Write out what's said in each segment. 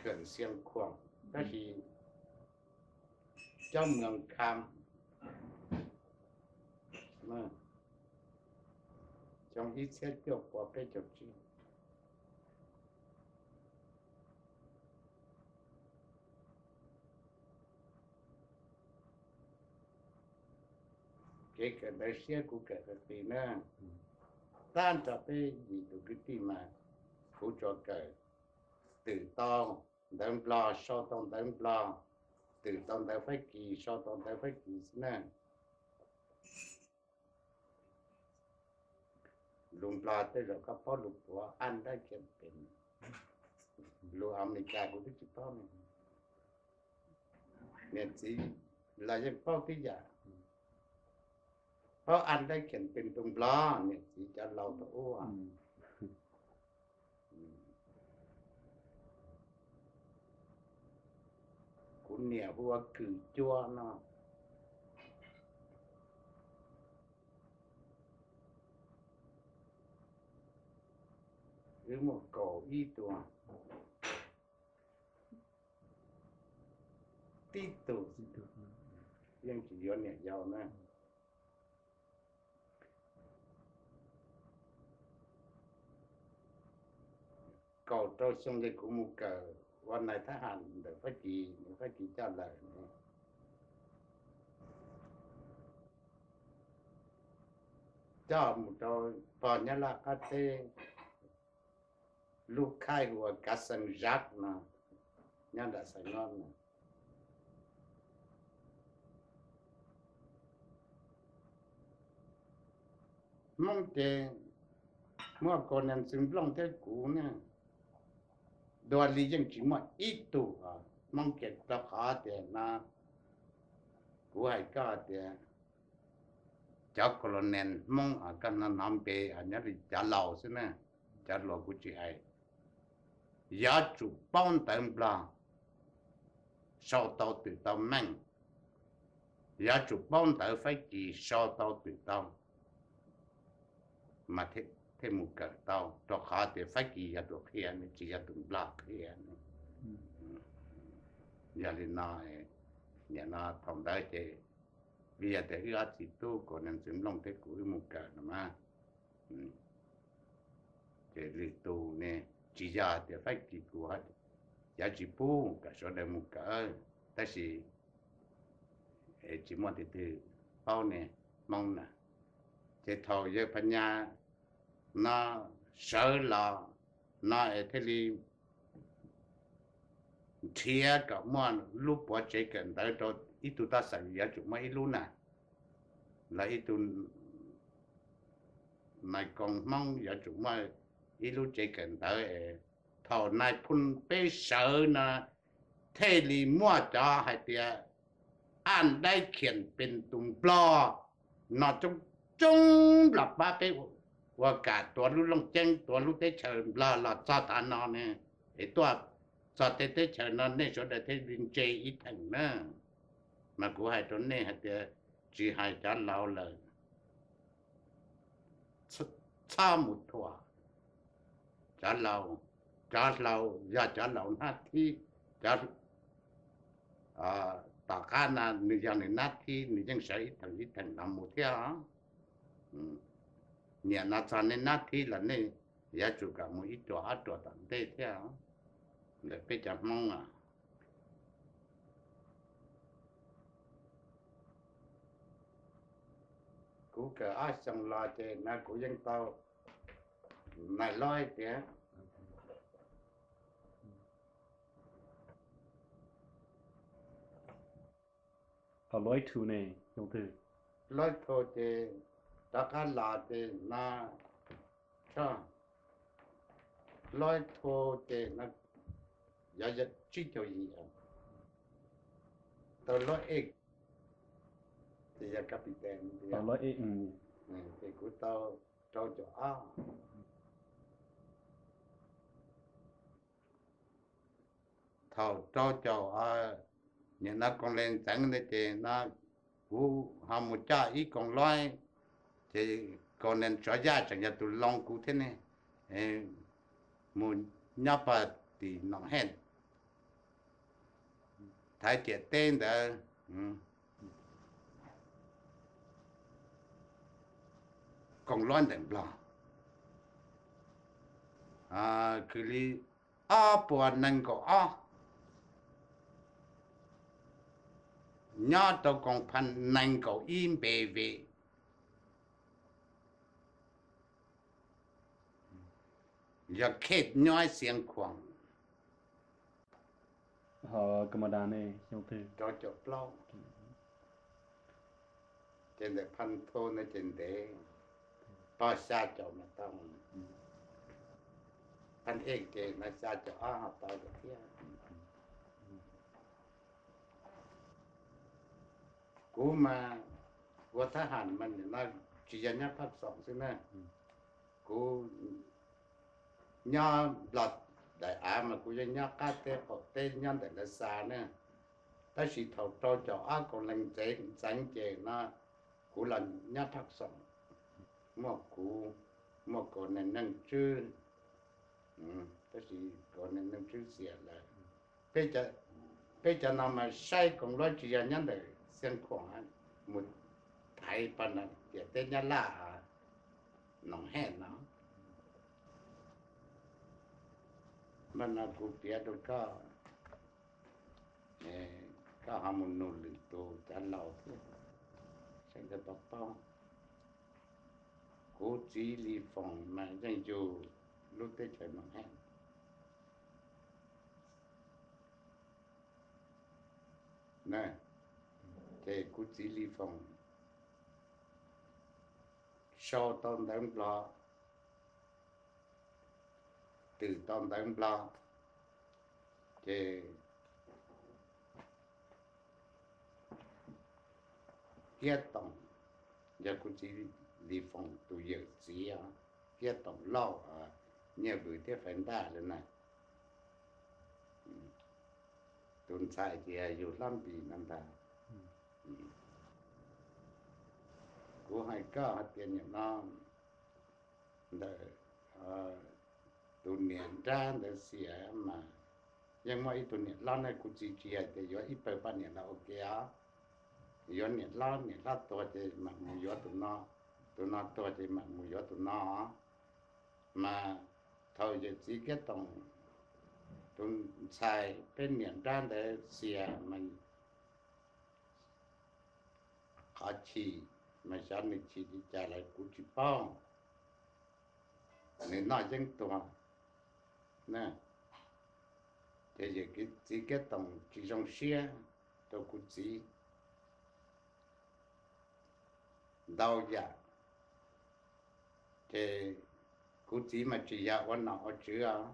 Khawm Xiav Khuam, tab sis cov Moos Kham, xyoo ib txhiab cuaj puas peb caug tsib. Kev kawm ntawv siab kuv kawm qis qis na, tab nrog peb yim tus kwv tij mas kuv tsuas kawm twm tau ntawv Nplog, sau tau ntawv Nplog, twm tau ntawv Fab Kis, sau tau ntawv Fab Kis xwb na. Lus Nplog tej zaum koj paub lus puav, an dab khiam pem, lus Amelikas kuv twb tsis paub ne. Niam txiv los yeej paub tib yam, paub an dab khiam pem tus Nplog, niam txiv cov laus thaum ub. Kuv niam hu ua Kws Cua no. Wb muaj kaum ib tug, tib tug yeej tsis yuav niam yau na. Kaum rau xyoo ces kuv mus kawm ua nais thab ham ntawm Fab Kis, Fab Kis coj lawm, coj mus rau pog Nyab Laj qab teb, lub khaib hu ua Kav Xees Zab no, nyob nram Xais Nob no. Hmoob ces muaj Kaus Nees Ntxwg Nplooj thiab kuv ne, dua li yeej tsis muaj ib tug Hmoob kiag rau qhov tias no kuv hais koj tias cov Kaus Nees Hmoob koj hnov hnov npe nyob li cov laus xwb na, cov hluas kuv tsis hais. Yuav tsum paub ntawv Nplog, sau tau twm tau meej, yuav tsum paub ntawv Fab Kis, sau tau twm tau, mas thiaj mus kawm tau, rau qhov tias Fab Kis yog tus qhia ne, tsis yog tus Nplog qhia ne. Yog li no, nim no thaum ntawd ces vim yog tias wb ob txiv tub Kaus Nees Ntxwg Nplooj thiab kuv wb mus kawm no mas, ces lwm tus ne, tsis yog tias Fab Kis kuv, cov tsis pub kom sawv daws mus kawm, tab sis tsis muaj tus twg paub ne, Hmoob na. Ces thaum yawg Phas Nyas no sawv los no es thiaj li nrhiav kom muaj lub puav tsev kawm ntawv rau ib tug toj xeem yuav tsum muaj ib lub na, los ib tug nais koos Hmoob yuav tsum muaj ib lub tsev kawm ntawv es thaum nais phoo peb sawv no thiaj li muaj cov hais tias An Daib Khiam Pes tus Nplog no coob coob los pab peb ua kam tuav lub looj ceeb, tuav lub teb chaws Nplog los txog tav no ne, es tuaj txog tej teb chaws no nej sawv daws thiaj li ntse ib theem na. Mas kuv hais rau nej hais tias tsis hais cov laus lawm, txhob mus thuam cov laus. Cov laus yog cov laus hnab thib, cov tom qab no nws yog nws hnab thib, nws yeej sawv ib theem ib theem los mus thiab. Nim no txog nej hnab thib los nej yuav tsum kom mus ib ruam ob ruam tom ntej thiab. Ntawm peb cov Hmoob, Kuv kawm ob xyoos los ces no kuv yeej tau nais loib tias loib thu ne, loib thu ces rov qab los ces no tshaj loib thu ces no yog tsib caug yim tau loib ej, ces yog captain, ces kuv tau rau caum ob. Thaum rau caum, nim no koos le ntxeev ntawd ces no kuv ho mus coj ib koos loib, ces koos le Suav Yaj tseem yog tus loo kuv thiab ne, mus nyob pog tim Noom Hej, Thaiv Ciam teb ntawd, koos loib ntawm Nplog, kwv li ob puas nees nkaum ob, nyob rau koom pha nees nkaum ib npe vim yog khej nyob Xiav Khuam, rau caum plaub, ces ntawm pha thu no ces ntev, pog xya caum mas tau, pha ej ces no xya caum ob ho tau lawm thiab. Kuv mas ua thab ham mas nim no tsis yog nyob Phaj Xoom xwb na, kuv nyob Nplog daim av mas kuv yeej nyob qab teb qaum teb nyob ntawm Lav Xas na, tab sis thaum rau caum ob koos le ntxeev ces no kuv los nyob Phaj Xoom, muaj kuv, muaj koos le Neej Tswb, tab sis koos le Neej Tswb xiam lawm. Peb cov no mas saib koos loib tsis yog nyob ntawm Xiav Khuam, mus thaiv pog Ciam teb Nyab Laj, Noom Hej no. Mas no kuv piav rau koj, koj ho mus nug lwm tus cov laus thiab, sawv daws tau paub. Kuv txiv Lis Foom mas yeej yug lub teb chaws Noom Hej. Ces kuv txiv Lis Foom sau tau ntawv Nplog, twm tau ntawv Nplog, ces Kiab Toom, yog kuv txiv Lis Foom tus yawm txiv, Kiab Toom Lauj, Nyiaj Vwm thiab Faiv Ntaj lawm na. Tus ntxhais ces yog yug Hlob Npis no ntag. Kuv hais koj hais tias nim no ntawm tus niam nrab ntawd xiam mas yeej muaj ib tug niam hlob ne, kuv txiv tsis hais tias yuav ib pawg poj niam los ua ke os. Yuav niam hlob, niam hlob tuag ces mam mus yuav tus no, tus no tuag ces mam mus yuav tus no. Mas thaum yawm txiv Kiab Toom tus ntxhais peb niam nrab ntawd xiam mas qhov chim, mas xyov nws chim li cas lawm kuv tsis paub. Nws noj yeeb tuag na, ces yawm txiv Kiab Toom tsis zoo siab rau kuv txiv ntau yam. Ces kuv txiv mas tsis yog ua nom ua tswv os,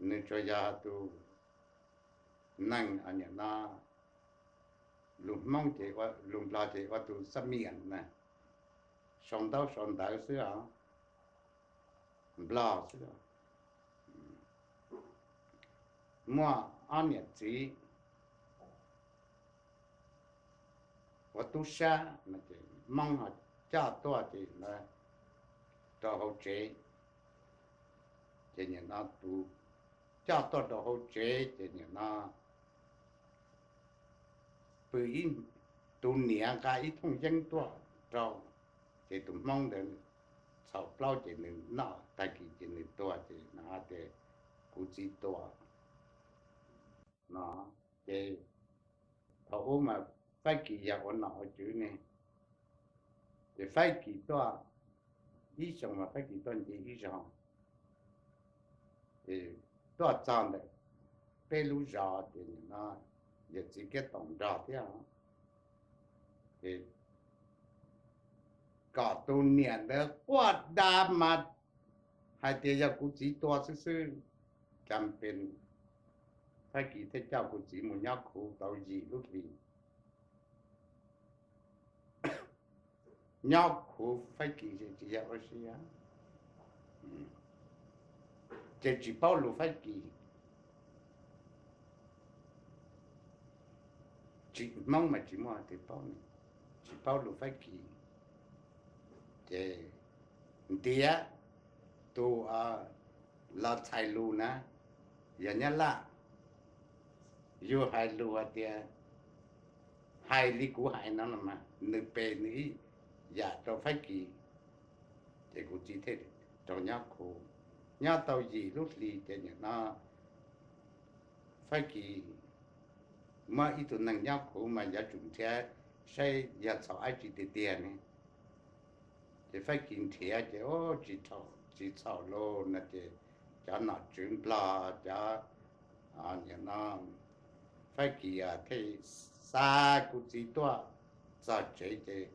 nws tsuas yog tus neeg, nim no lus Hmoob ces, lus Nplog ces ua tus xab miam na, sau ntaub sau ntawv xwb os, Nplog xwb. Muaj ob niam txiv ua tub sab, Hmoob ho coj tuaj ces rau hauv tsev. Ces nim no tus coj tuaj rau hauv tsev ces nim no pw ib, tus niam nqa ib thooj yeeb tuaj rau, ces tus Hmoob ntawd txhaum plaub ces nws noj tag kis ces nws tuag ces no hais tias kuv txiv tuag no. Ces thaum ub mas Fab Kis yog ua nom ua tswv ne, Ces Fab Kis tuaj, ib xyoo mas Fab Kis tuaj nce ib zaug, ces tuaj txog ntawm peb lub zos ces nim no yawm txiv Kiab Toom nrog thiab, ces kom tus niam ntawd quaj da mas hais tias yog kuv txiv tua xwb xwb. Cas pes Fab Kis thiaj coj kuv txiv mus nyob khuv tau yim lub hlis. Nyob khuv Fab Kis ces tsis yog ua si, ces tsis paub lus Fab Kis. Tsis, Hmoob mas tsis muaj twg paub, tsis paub lus Fab Kis. Ces ntiav tus los txhais lus na, yog Nyab Laj, yus hais lus hais tias, hais li kuv hais no mas nws pes nws ib yam rau Fab Kis. Ces kuv txiv thiaj rau nyob khuv, nyob tau yim lub hlis ces nim no Fab Kis muab ib tug neeg nyob khuv mas yuav tsum nrhiav saib yog txhaum dab tsi tiag tiag ne. Ces Fab Kis nrhiav ces tsis txhaum los no ces cov nom tswv Nplog, cov, nim no Fab Kis thiaj xa kuv txiv tuaj txog tsev ces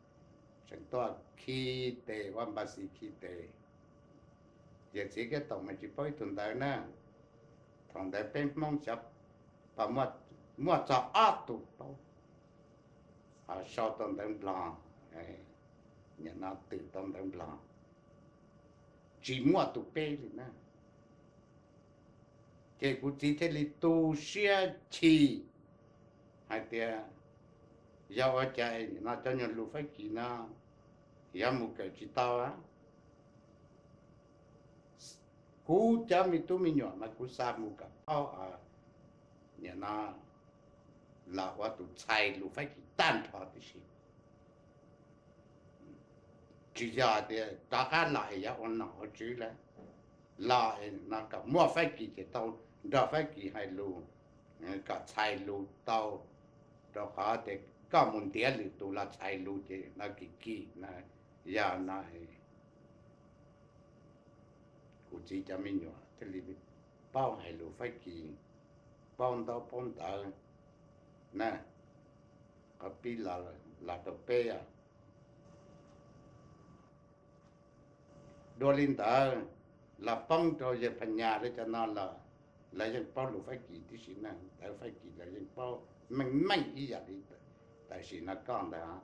tseem tuaj khi tes ua npa xis khi tes. Yawm txiv Kiab Toom mas tsis paub ib tug ntawv na. Thaum ntawd peb Hmoob xyov muaj txog ob tug paub, sau tau ntawv Nplog, nim no twm tau ntawv Nplog, tsis muaj tus peb li na. Ces kuv txiv thiaj li tu siab chim hais tias, yog ua cas nim no cov nyuag lus Fab Kis no yuav mus kawm tsis tau. Kuv cov me tub me nyuam mas kuv xa mus kom paub, nim no los ua tus txhais lus Fab Kis tag nrho tib si. Tsis yog tias rov qab los es yuav ua nom ua tswv lawm, los no kom muaj Fab Kis ces tau nrog Fab Kis hais lus, kom txhais lus tau, rau qhov tias koj mus ntiav lwm tus los txhais lus ces no kim kim no. Yog no kuv txiv cov me nyuam thiaj li paub hais lus Fab Kis, paub ntaub paub ntawv na. Qhov pib los rau peb os. Dua li ntawd, los poob rau yawg Phas Nyas li cov no los lawv yeej paub lus Fab Kis tib si na, ntawv Fab Kis lawv yeej paub meej meej ib yam li tam sim no koj ntawd.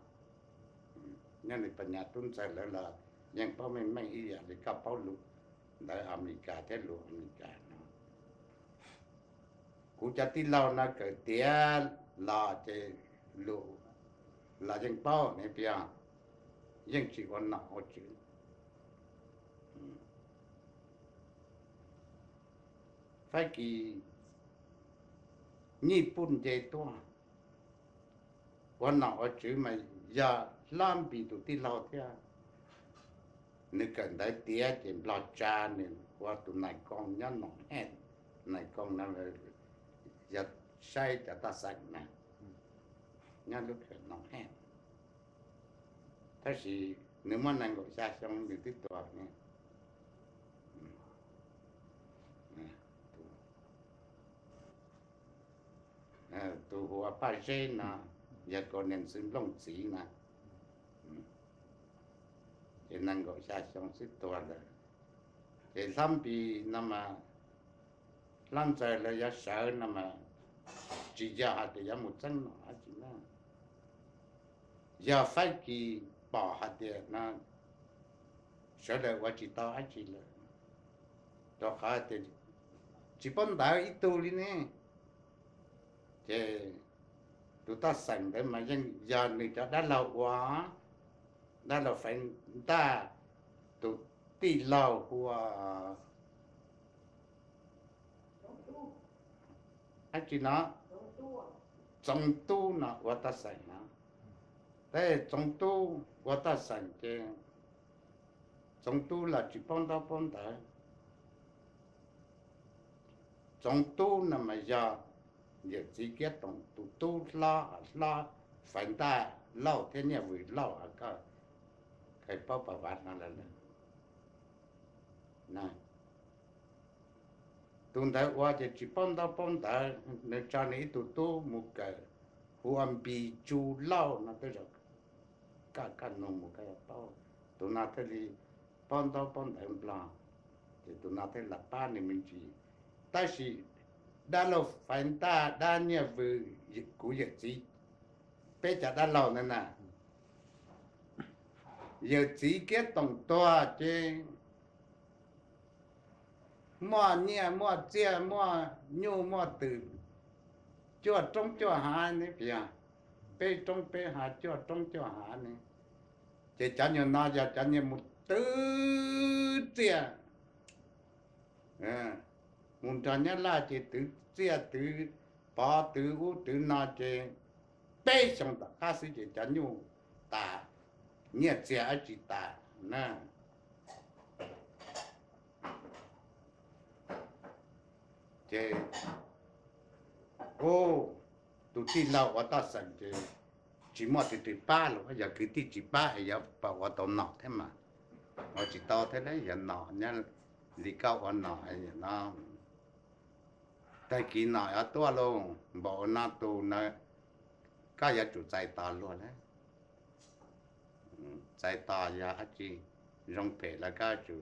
Nyob li Phas Nyas tub ntxawg lawv los yeej paub meej meej ib yam li koj paub lus ntawv Amelikas thiab lus Amelikas no. Kuv cov tij laug no kawm tiav los ces lus los yeej paub ne, tias yeej tsis ua nom ua tswv. Fab Kis nyij puj nce tuaj ua nom ua tswv mas yog Hlob Npis tus tij laug thiab. Nws kawm ntawv tiav ces Nplog tsa nws ua tus nais koo nyob Noom Hej. Nais koo no yog saib cov taj xeem na, nyob lub Noom Hej. Tab sis nws muaj nees nkaum xya xyoo nws twb tuag ne. Tus hu ua Paj Zeb no yog Kaus Nees Xwm Nplooj txiv na, ces nees nkaum xya xyoo xwb tuag lawm. Ces Hlob Npis no mas, Hlob Ntxawg lawv yuav sawv no mas tsis yog hais tias yuav mus txeeb nom dab tsi na. Yog Fab Kis pom hais tias no sawv daws ua tsis tau dab tsi lawm, rau qhov tias tsis paub ntawv ib tug li ne. Ces tus taj xeem ntawd mas yeej yog nws cov dab laug ua, dab laug Feev Ntaj, tus tij laug hu ua dab tsi no, Txoov Tub no ua taj xeem no. Tab Txoov Tub ua taj xeem ces Txoov Tub los tsis paub ntaub paub ntawv. Txoov Tub no mas yog yawm txiv Kiab Toom tus tub hlob, hlob Feev Ntaj Lauj thiab Nyiaj Vwm Lauj, koj Kawm paub pas vav no lawm lawm. Tus ntawd ua ces tsis paub ntaub paub ntawv, nws tso nws ib tug tub mus kawm, hu ua Npis Tsu Lauj no, tej zaum koj nug mus koj yuav paub. Tus no thiaj li paub ntaub paub ntawv Nplog, ces tus no thiaj li pab nws me ntsis. Tab sis dab laug Faiv Ntaj, dab Nyiaj Vws, kuv yawm txiv, peb cov dab laug ntawd na, yawm txiv Kiab Toom tuag ces muaj nyiaj muaj txiaj muaj nyuj muaj twm cuaj roob cuaj hav ne, peb roob peb hav cuaj roob cuaj hav ne. Ces cov nyuag no yog cov nyias mus twv txiaj mus nrog Nyab Laj ces twv txiaj twv pov twv ub twv no ces peb xyoo tom qab xwb ces cov nyuj tas, nyiaj txiag dab tsi tas na. Ces tus tij laug ua toj xeem ces tsis muaj tus twg pab los, yog kwv tij tsis pab es yuav pab ua tau nom thiab mas, ua tsis tau thiab, yog nom nyob li koj ua nom no, tag kis nom yuav tuaj lauj, npaum no tus na, koj yuav tsum txais tos luag lawm. Txais tos yog dab tsi, zoo phem los koj yuav tsum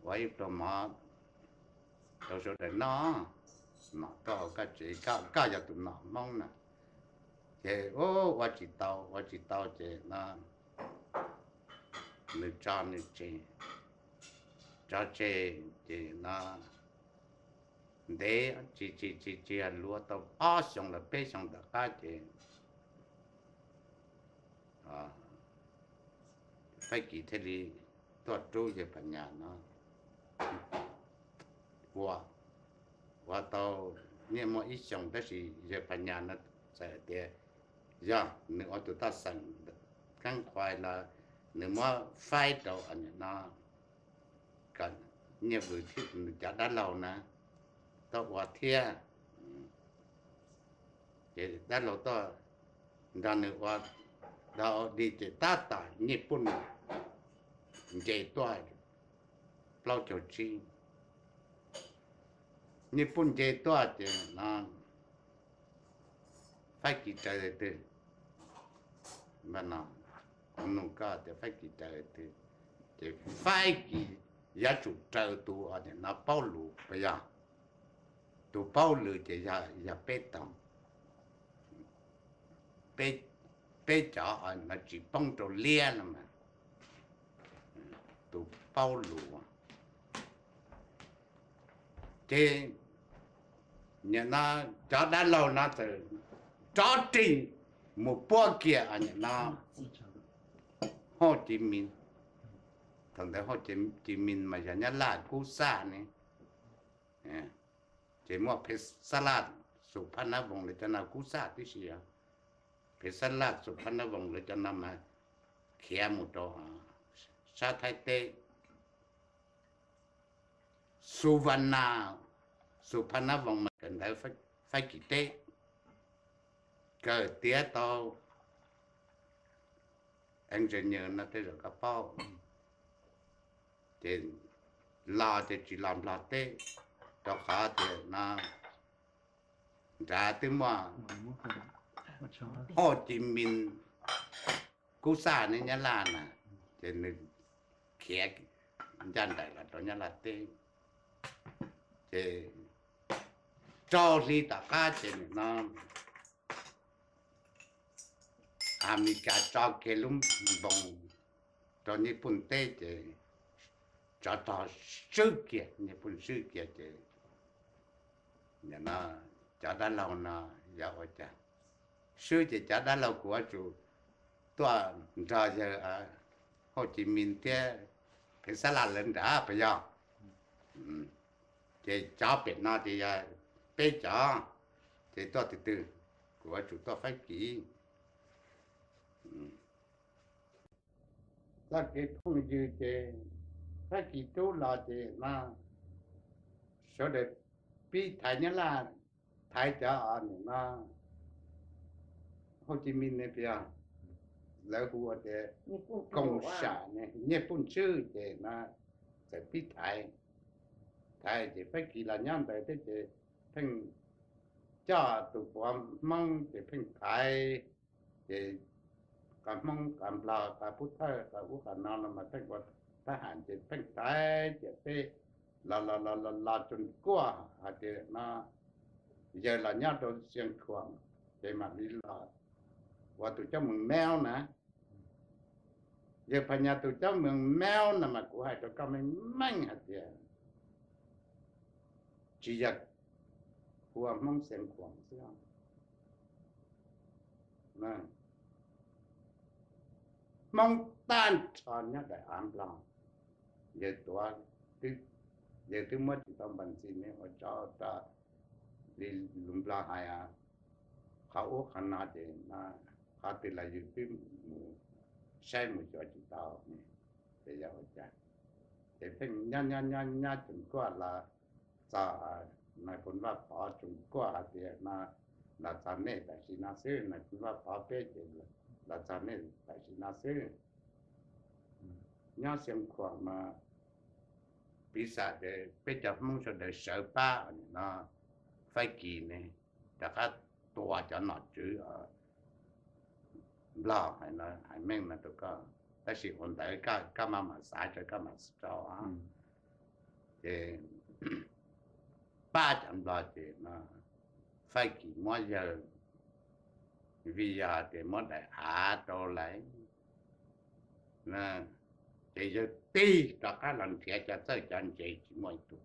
ua ib pluag mov rau sawv daws noj, nom tuaj ua koj tsev, koj yog tus nom Hmoob na. Ces ua tsis tau, ua tsis tau ces no nws tso nws tseg, tso tseg ces no ntev tsis tsis tsis tsis luav tau ob xyoo los peb xyoo tom qab ces Fab Kis thiaj li tuaj rub yawg Phas Nyas no ua, ua tau niaj muaj ib xyoos tab sis yawg Phas Nyas no txawm tias yog nws ua tus toj xeem keeb qhuas los nws muab faib rau no kom Nyiaj Vws thiab nws cov dab laug na tuaj ua thiab. Ces dab laug tuaj nrog nws ua, tau di ces tab tom Nyiaj Pooj nce tuaj plaub caug tsib, Nyiaj Pooj nce tuaj ces no Fab Kis raws twg, no, kuv nug koj tias Fab Kis raws twg, ces Fab Kis yuav tsum raws tus no paub lus puas yog? Tus paub lus ces yog peb tog, peb cov no tsis poob rau liab no mas tus paub lus. Ces nim no cov dab laug no txawm rov rig mus puab kiag nim no Hauj Ci Mis. Thaum ntawd Hauj Ci Mis mas yog Nyab Laj Kub Xaj ne, ces muaj Phev Xab Laj, Xus Phab Nab Voos lawv cov no Kub Xaj tib si os. Phev Xab Laj, Xus Phab Nab Voos lawv cov no mas khiav mus rau sab Thaib teb. Xus Vas Nas, Xus Phab Nab Voos mas kawm ntawv Fab Kis teb, kawm tiav tau engineer no tej zaum koj paub. Ces los ces tsis los Nplog teb, rau qhov tias no nrad twb muaj Hauj Ci Mis, Kub Xaj ne, Nyab Laj na, ces nws khiav ncaj nraim los rau Nyab Laj teb. Ces rau hli tom qab ces nim no Amelikas tso kiag lub npoos rau Nyiaj Pooj teb ces tsov rog swb kiag, Nyiaj Pooj swb kiag ces nim no cov dab laug no yog ua cas swb ces cov dab laug kuj yuav tsum tuaj nrog yawg Hauj Ci Mis thiab Phev Xab Laj lawv nrad puas yog? Ces cov pem no ces yog peb cov, ces tuaj twg twg, kuj yuav tsum tuaj Fab Kis. Txoj kev phooj ywg ces Fab Kis rub los ces no sawv daws pib thaiv Nyab Laj, thaiv cov nim no Hauj Ci Mis ne puas yog? lawv hu ua tias koom sam ne, nyiaj puj ntswj ces no txawm pib thaiv, thaiv ces Fab Kis los nyob ntawd thiab ces pheej coj tus puav Hmoob ces pheej thaiv, ces qhov Hmoob qhov Nplog qhov pub thawj qhov ub qhov no no mas pheej ua thab ham ces pheej thaiv ces peb los los los los los tsoos kuaj hais tias no yawg los nyob rau Xia Khuam ces mam li los ua tus coj mus maub na. Yawg Phas Nyas tus coj mus maub no mas kuv hais rau koj meej meej hais tias tsis yog hu ua Hmoob Xia Khuam xwb. Hmoob tag nrho nyob daim av Nplog, yawg tuav, yawg twb muab tsis tau npas ntxis ne ua tsov rog li lus Nplog hais, qhov ub qhov no ces qhov twg los yus twb mus saib mus xyuas tsis tau, ces yog ua cas ces pheej nyob nyob nyob nyob tsoos kuaj los txog Nais Phoo Vaj Pov tsoos kuaj hais tias no los txog nej tam sim no xwb, Nais Phoo Vaj Pov peb ces los txog nej tam sim no xwb. Nyob Xia Khuam mas piv xam tias peb cov Hmoob sawv daws sawv pab no, Fab Kis ne rov qab tua cov nom tswv Nplog hais meej no rau koj, tab sis ua ntawd koj mam mam xav tso koj mam xav rau. Ces pab cov Nplog ces no Fab Kis muab yawg, vim yog tias muab daim av rau lawm, ces yawg tig rov qab los nrhiav cov txawj cov ntse tsis muaj ib tug,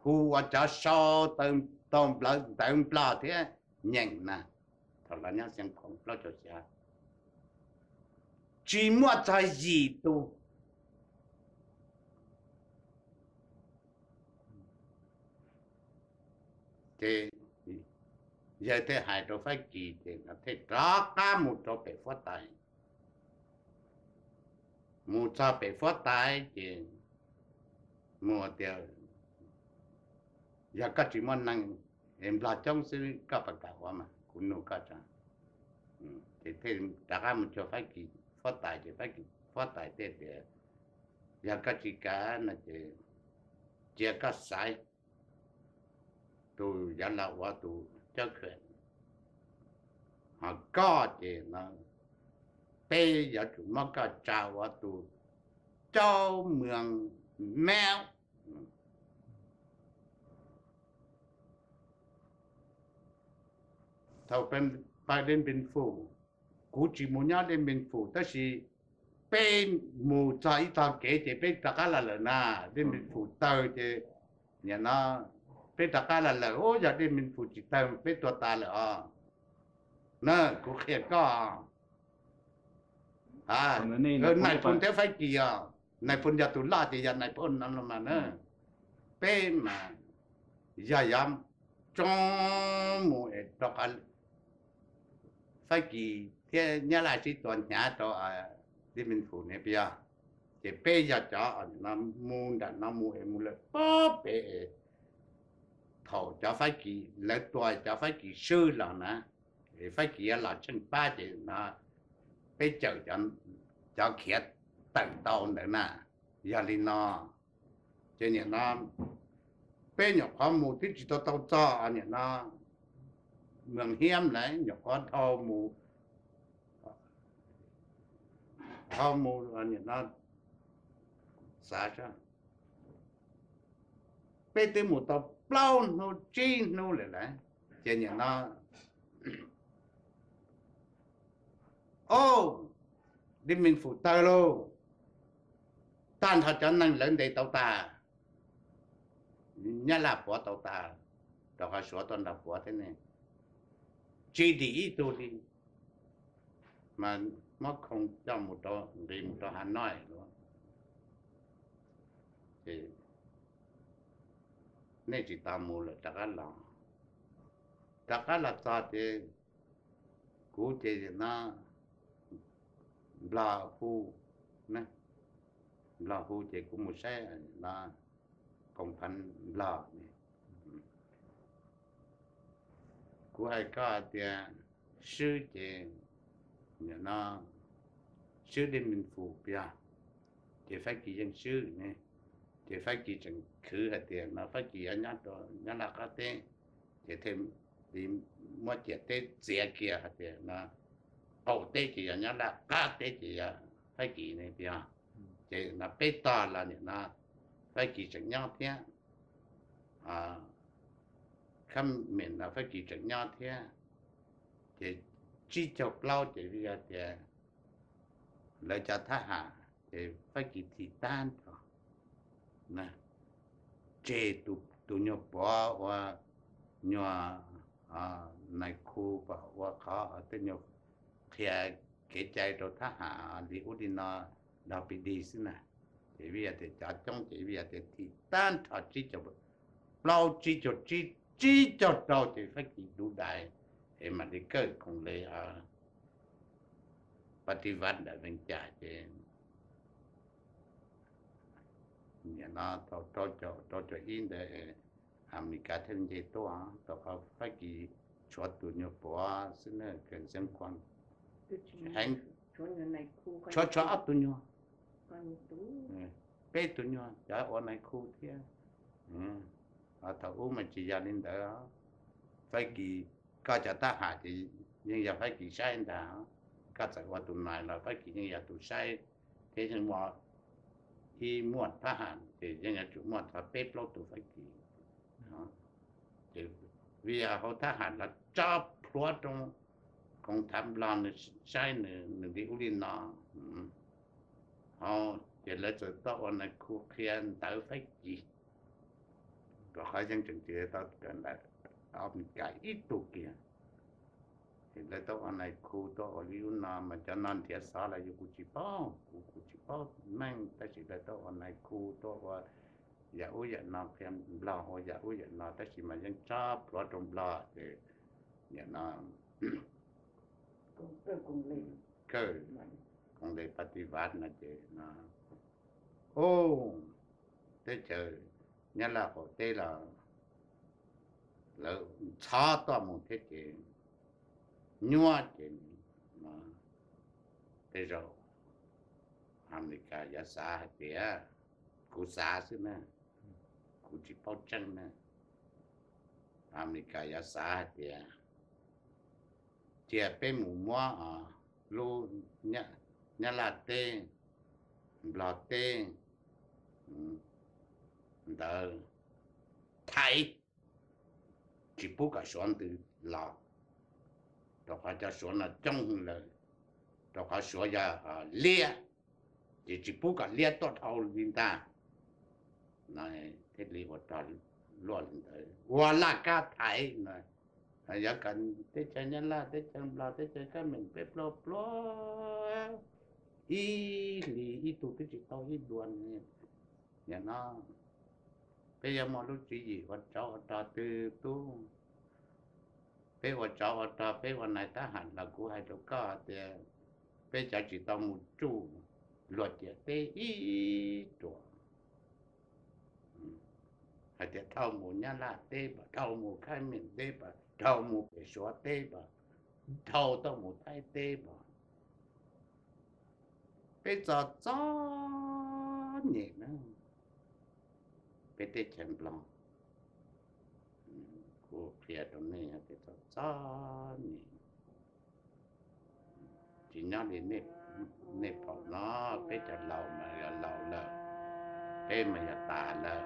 hu ua cov sau tau ntawv Nplog thiab nyeem na, thaum los nyob Xia Khuam plaub caug xya, tsis muaj txog yim tus. Ces yawg thiaj hais rau Fab Kis ces thiaj rov qab mus rau pem Fuab Tais. Mus txog pem Fuab Tais ces mus tias, yog koj tsis muaj neeg, es Nplog coob xwb koj puas kam ua mas kuv nug koj tso. Ces thiaj rov qab mus cuag Fab Kis Fuab Tais ces Fab Kis Fuab Tais thiaj tias, yog koj tsis kam no ces cia koj xaiv tus yuav los ua tus cawj khawm, ho koj ces no peb yuav tsum muab koj tsa ua tus cawj moos maub. Thaum pais Dej Npis Fus, kuv tsis mus nyob Dej Npis Fus tab sis peb mus txog ib tog kev ces peb rov qab los lawm na. Dej Npis Fus tawg ces nim no peb rov qab los lawm, ub yog Dej Npis Fus tsis tawg peb tuag tas lawm os. Na kuv qhia koj, Nais Phoo thiab Fab Kis os, Nais Phoo yog tus loj ces yog Nais Phoo no los mas na. Peb mas yog yuav tsoo mus es rau qhov Fab Kis thiab Nyab Laj sib tua hnyav rau Dej Npis Fus ne puas yog? Ces peb yog cov mus nram no mus es mus lawm pem es thaum cov Fab Kis lawv tua cov Fab Kis swb los na, es Fab Kis yuav los tsheej pab ces no peb cawm cov khiav tawm tau ntawd na. Yog li no ces nim no peb nyuam qhuav mus twb tsis tau tau txog nim no Moos Hiab lawm, nyuam qhuav dhau mus, dhau mus nim no xav, peb twb mus tau plaub hnub tsib hnub lawm lauj. Ces nim no, o, Dej Npis Fus tawg lauj, tag nrho cov neeg lawv ntes tau tas, Nyab Laj puav tau tas, rau qhov Suav tuaj nrog puav thiab ne, tsis dim ib tug li, mas muab khoo coj mus rau, nqis mus rau Hav Nois lawm. Ces nej tsis tau mus lawm rov qab los, rov qab los txog ces kuv ces no Nplog hu, Nplog hu ces kuv mus saib no koom phav Nplog. Kuv hais koj tias swb ces nim no swb Dej Mej Fus pia, ces Fab Kis yeej swb ne, ces Fab Kis tseem khwv hais tias no Fab Kis yuav nyob rau Nyab Laj qab teb, ces thiaj li muab ciam teb txiav kiag hais tias no qaum teb ces yog Nyab Laj, qab teb ces yog Fab Kis ne pia. Ces no peb tog los nim no Fab Kis tseem nyob thiab, Khab Mem no Fab Kis tseem nyob thiab. Ces tsib caug plaub ces vim yog tias lawv cov thab ham ces Fab Kis thim tag nrho, tseg tus nyuag pov ua nyuag nais khu pom ua qhov tej nyuag qhia kev cai rau thab ham li ub li no, dog pis dig xwb na. Ces vim yog tias cov coob ces vim yog tias thim tag nrho tsib caug plaub, tsib caug tsib, tsib caug rau ces Fab Kis du dais es mam li kawj koom le pas tiv vaj ntawm Vees Cas ces nim no thaum rau caum rau caum ib ntawd Amelikas thiaj nce tuaj, rau qhov Fab Kis tshuav tus nyuag pov xwb na, kawm xeeb khuam heev, tshuav tshuav ob tug nyuag, peb tug nyuag cov ua nais khu thiab. Thaum ub mas tsis yog li ntawd, Fab Kis, koj cov thab ham ces yeej yog Fab Kis saib ntag, koj txawm ua tus nais los Fab Kis yeej yog tus saib, thiab yeej muaj, ib muaj thab ham ces yeej yuav tsum muaj txog peb plaub tus Fab Kis. Ces vim yog hauv thab ham los tso plhuav rau koom thav Nplog nws saib nws li ub li no, ces lawv txawm tuaj ua nais khu qhia ntawv Fab Kis, rau qhov yeej tseem tsis tau kawm ntawv Amelikas ib tug kiag. Ces lawv tuaj ua nais khu tuaj ua li ub no mas cov no nrhiav xov los yus kuj tsis paub, kuv kuj tsis paub meej, tab sis lawv tuaj ua nais khu tuaj ua yam ub yam no, qhia Nplog ua yam ub yam no, tab sis mas yeej tso plhuav rau Nplog ces nim no kawj koom le pas tiv vaj no ces no, ub, teb chaws Nyab Laj qaum teb los lawv ntxhov tuaj mus thiab ces nyuaj ces tej zaum Amelikas yuav xav hais tias, kuv xav xwb na, kuv tsis paub tseeb na, Amelikas yuav xav hais tias cia peb mus muab lub Nyab Laj teb, Nplog teb ntawd thaiv, tsis pub kom Suav ntws los, rau qhov cov Suav no coob lawm, rov qhov Suav yog liab, ces tsis pub kom liab tuaj dhau li ntag. Thiaj li ua rog luaj li ntawd, ua laj kab thaiv no. Yog kom teb chaws Nyab Laj, teb chaws Nplog, teb chaws Kab Meem peb pluag pluag, ib hlis ib tug twb tsis tau ib dua. Nim no peb yuav muaj lub tswv yim ua tsov ua rog twg tub, peb ua tsov ua rog, peb ua nais tab ham los kuv hais rau koj tias peb cov tsis tau mus tsuj luag ciam teb ib ruam, hais tias dhau mus Nyab Laj teb pam, dhau mus Khab Meem teb pam, dhau mus pem Suav teb pam, dhau tuaj mus Thaib teb pam, peb txom txom nyem na. Peb teb chaws Nplog, kuv qhia rau nej tias txom txom nyem, tsis nyob li nej pom no, peb cov laus mas yog laus lawm, peb mas yog tas lawm.